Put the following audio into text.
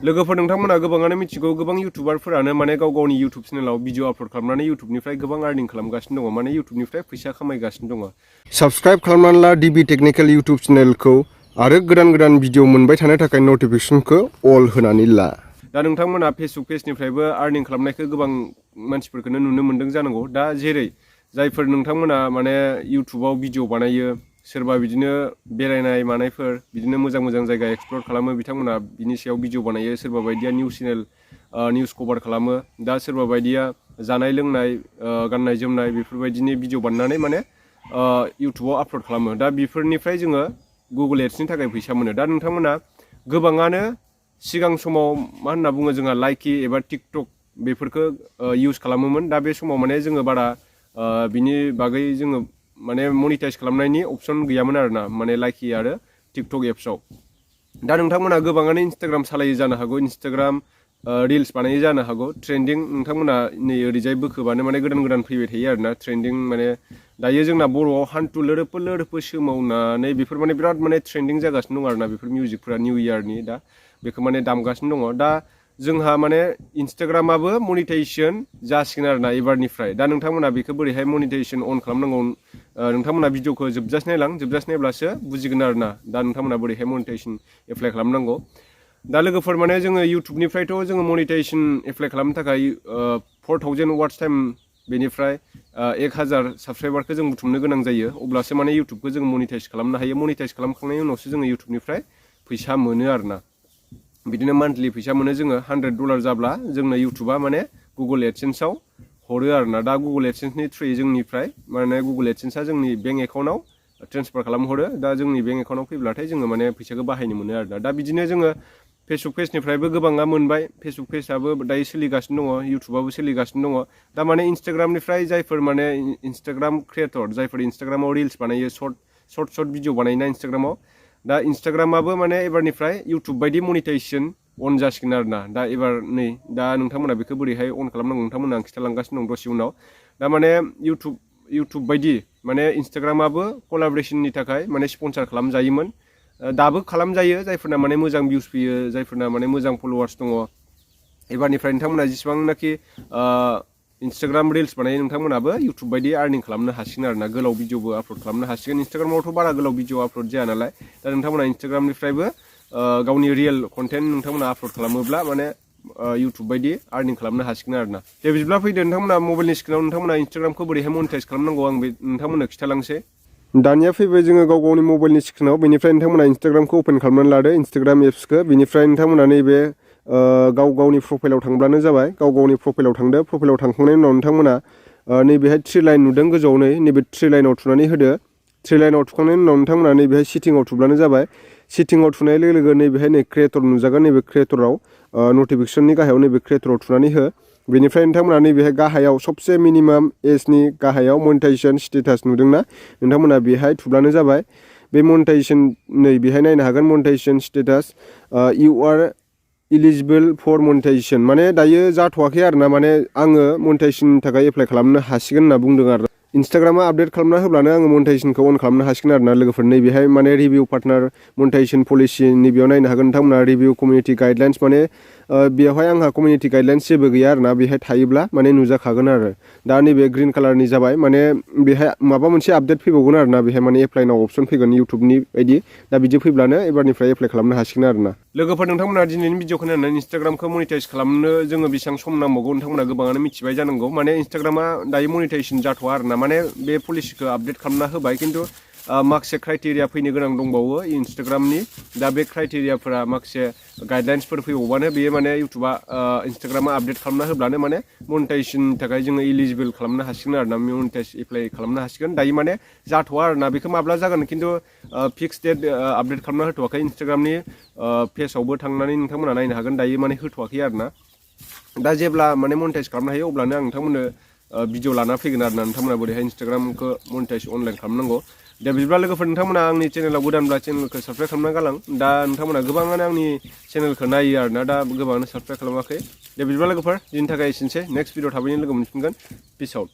लोगोफोर नोंथांमोना गोबाङानो मिथिगौ गोबां इउटिउबारफोरानो माने गाव गावनि इउटिउब चेनेलाव भिडिअ आपल'ड खालामनानै इउटिउबनिफ्राय गोबां आर्निं खालामगासिनो दङ माने इउटिउबनिफ्राय फैसा खामायगासिनो दङ। साबस्क्राइब खालामनानै ला डिबि टेक्निकेल इउटिउब चेनेलखौ आरो गोदान भिडिअ मोनबाय थानो थाखाय नटिफिकेसनखौ अल होनानै ला। दा नोंथांमोना फेसबुक पेजनिफ्रायबो आर्निं खालामनायखौ गोबां मानसिफोरखौनो नुनो मोन्दों जानांगौ। दा जेरै जायफोर नोंथांमोना माने इउटिउबाव भिडिअ बानायो सोरबा बिदिनो बेरायनाय मानायफोर बिदिनो मोजां जायगा एक्सप्लर खालामो बिथांमोना बिनि सायाव भिडिअ बानायो। सोरबा बायदिया निउस चेनेल निउस कभार खालामो। दा सोरबा बायदिया जानाय लोंनाय गाननाय जोमनाय बेफोरबायदिनि भिडिअ बानायनानै माने इउटिउबाव आपल'ड खालामो। दा बेफोरनिफ्राय जोङो गुगोल एड्सनि थाखाय फैसा मोनो। दा नोंथांमोना गोबाङानो सिगां समाव मा होनना बुङो जोंहा लाइकि एबा टिकटक बेफोरखौ इउज खालामोमोन। दा बे समाव माने जोङो बारा बिनि बागै जोङो माने मनिटाइज खालामनायनि अपसन गैयामोन आरोना माने लाइकि आरो टिकटक एप्सआव। दा नोंथांमोना गोबाङानो इन्सटाग्राम सालायो जानो हागौ, इन्सटाग्राम रिल्स बानायो जानो हागौ। ट्रेन्डिं नोंथांमोना नै ओरैजाय बोखोबानो माने गोदान फैबाय थायो आरोना ट्रेन्डिं माने दायो जोंना बर'आव हान्थु लोरोपो सोमावनानै बेफोर माने बिराद माने ट्रेन्डिं जागासिनो दं आरोना बेफोर मिउजिकफोरा निउ इयारनि दा बेखौ माने दामगासिनो दङ। दा जोंहा माने इन्सटाग्रामाबो मनिटाइजेसन जासिगोन आरोना एबारनिफ्राय। दा नोंथांमोना बेखौ बोरैहाय मनिटाइजेसन अन खालामनांगौ नोंथांमोना भिडिअखौ जोबजासे नायब्लासो बुजिगोन आरोना। दा नोंथांमोना बोरैहाय मनिटाइजेसन एप्लाइ खालामनांगौ। दा लोगोफोर माने जोङो इउटिउबनिफ्रायथ' जोङो मनिटाइजेसन एप्लाइ खालामनो थाखाय 4000 वाट्स टाइम बेनिफ्राय 1000 साबस्क्राइबारखौ जों बुथुमनो गोनां जायो। अब्लासो माने इउटिउबखौ जों मनिटाइज खालामनो हायो। मनिटाइज खालामखांनायनि उनावसो जोङो इउटिउबनिफ्राय फैसा मोनो आरोना। बिदिनो मान्थलि फैसा मोनो जोङो $100 जाब्ला जोंनो इउटिउबा माने गुगोल एडसेन्सआव हरो आरोना। दा गुगोल एडसेन्सनि थ्रुयै जोंनिफ्राय माने गुगोल एडसेन्सआ जोंनि बेंक एकाउन्टआव ट्रेन्सफार खालामहरो। दा जोंनि बेंक एकाउन्टआव फैब्लाथाय जोङो माने फैसाखौ बाहायनो मोनो आरोना। दा बिदिनो जोङो फेसबुक पेजनिफ्रायबो गोबाङा मोनबाय। फेसबुक पेजआबो दायो सोलिगासिनो दङ, इउटिउबाबो सोलिगासिनो दङ। दा माने इन्सटाग्रामनिफ्राय जायफोर माने इन्सटाग्राम क्रिएटर जायफोर इन्सटाग्रामाव रिल्स बानायो सर्ट भिडिअ बानायोना इन्सटाग्रामाव। दा इन्सटाग्रामाबो माने एबारनिफ्राय इउटिउब बायदि मनिटाइजेसन अन जासिगोन आरोना। दा एबार नै दा नोंथांमोना बेखौ बोरैहाय अन खालामनांगौ नोंथांमोना आं खिथालांगासिनो दं दसे उनाव। दा माने इउटिउब बायदि माने इन्सटाग्रामाबो कलाबरेसननि थाखाय माने स्पन्सार खालामजायोमोन। दाबो खालामजायो जायफोरना माने मोजां भिउस फैयो, जायफोरना माने मोजां फल'वार्स दङ। एबारनिफ्राय नोंथांमोना जेसेबांनाखि इन्सटाग्राम रिल्स बानायो नोंथांमोनाबो इउटिउब बायदि आर्निं खालामनो हासिगोन आरोना। गोलाव भिडिअबो आपल'ड खालामनो हासिगोन। इन्सटाग्रामावथ' बारा गोलाव भिडिअ आपल'ड जाया नालाय। दा नोंथांमोना इन्सटाग्रामनिफ्रायबो गावनि रियेल कन्टेन्ट नोंथांमोना आपल'ड खालामोब्ला माने इउटिउब बायदि आर्निं खालामनो हासिगोन आरोना। दे बिदिब्ला फैदो नोंथांमोना मबाइलनि स्क्रिनाव नोंथांमोना इन्सटाग्रामखौ बोरैहाय मनिटाइज खालामनांगौ आं बे नोंथांमोननो खिथालांसै। दानिया फैबाय जोङो गाव गावनि मबाइलनि स्क्रिनाव। बेनिफ्राय नोंथांमोना इन्सटाग्रामखौ अपेन खालामनानै लादो, इन्सटाग्राम एप्सखौ। बेनिफ्राय नोंथांमोना नैबे गाव गावनि प्रफाइलाव थांब्लानो जाबाय। गाव गावनि प्रफाइलाव थांदो। प्रफाइलाव थांखांनायनि उनाव नोंथांमोना नैबेहाय 3 लाइन नुदों गोजौआव नैबे 3 लाइनाव थुनानै होदो। 3 लाइनाव थुखांनायनि उनाव नोंथांमोना नैबेहाय सेटिंआव थुब्लानो जाबाय। सेटिंआव थुनाय लोगो लोगो नैबेहाय क्रिएटर नुजागोन। नैबे क्रिएटराव नटिफिकेसननि गाहायाव नैबे क्रिएटराव थुनानै हो। बेनिफ्राय नोंथांमोना नैबेहाय गाहायाव सबसे मिनिमाम एजनि गाहायाव मनिटाइजेसन स्टेटास नुदोंना नोंथांमोना बेहाय थुब्लानो जाबाय। बे मनिटाइजेसन नै बेहाय नायनो हागोन मनिटाइजेसन स्टेटास इउ आर इलिजिबोल फर मनिटाइजेसन माने दायो जाथ'वाखै आरोना। माने आङो मनिटाइजेसननि थाखाय एप्लाइ खालामनो हासिगोन होनना बुंदों आरो। इन्सटाग्रामा आपडेट खालामना होब्लानो आङो मनिटाइजेसनखौ अन खालामनो हासिगोन आरोना लोगोफोर। नैबेहाय माने रिभिउ पार्टनार मनिटाइजेसन पलिसि नैबेयाव नायनो हागोन नोंथांमोना। रिभिउ कमिउनिटि गाइडलाइन्स माने बेवहाय आंहा कमिउनिटि गाइडलाइन्स जेबो गैया आरोना। बेहाय थायोब्ला माने नुजाखागोन आरो। दा नैबे ग्रिन कालारनि जाबाय माने बेहाय माबा मोनसे आपडेट फैबावगोन आरोना। बेहाय माने एप्लाइ नाव अपसन फैगोन इउटिउबनि बायदि। दा बिदि फैब्लानो एबारनिफ्राय एप्लाइ खालामनो हासिगोन आरोना। लोगोफोर नोंथांमोना दिनैनि भिडिअखौ नायनानै इन्सटाग्रामखौ मनिटाइज खालामनो जोङो बेसेबां सम नांबावगौ नोंथांमोना गोबाङानो मिथिबाय जानांगौ। माने इन्सटाग्रामा दायो मनिटाइजेसन जाथ'आ आरोना। माने बे पलिसिखौ आपडेट खालामना होबाय खिन्थु माखासे क्राइटेरिया फैनो गोनां दंबावो इन्सटाग्रामनि। दा बे क्राइटेरियाफोरा माखासे गाइडलाइन्सफोर फैबावबानो बेयो माने इउटिउबा इन्सटाग्रामा आपडेट खालामना होब्लानो माने मनिटाइजेसननि थाखाय जोङो इलिजिबोल खालामनो हासिगोन आरोना। मनिटाइज एप्लाइ खालामनो हासिगोन। दायो माने जाथ'आ आरोना। बेखौ माब्ला जागोन खिन्थु फिक्स डेट आपडेट खालामना होथ'वाखै। इन्सटाग्रामनि पेजावबो थांनानै नोंथांमोना नायनो हागोन। दायो माने होथ'वाखै आरोना। दा जेब्ला माने मनिटाइज खालामनो हायो अब्लानो आं नोंथांमोननो भिडिअ लाना फैगोन आरोना। नोंथांमोना बोरैहाय इन्सटाग्रामखौ मनिटाइज अनलाइन खालामनांगौ। दे बिदिब्ला लोगोफोर नोंथांमोना आंनि चेनेलाव गोदानब्ला चेनेलखौ साबस्क्राइब खालामना गालां। दा नोंथांमोना गोबाङानो आंनि चेनेलखौ नायो आरोना। दा गोबाङानो साबस्क्राइब खालामाखै। दे बिदिब्ला लोगोफोर दिनैनि थाखाय एसेनोसै। नेक्स्ट भिडिअ थाबैनो लोगो मोनफिनगोन। पिस आउट।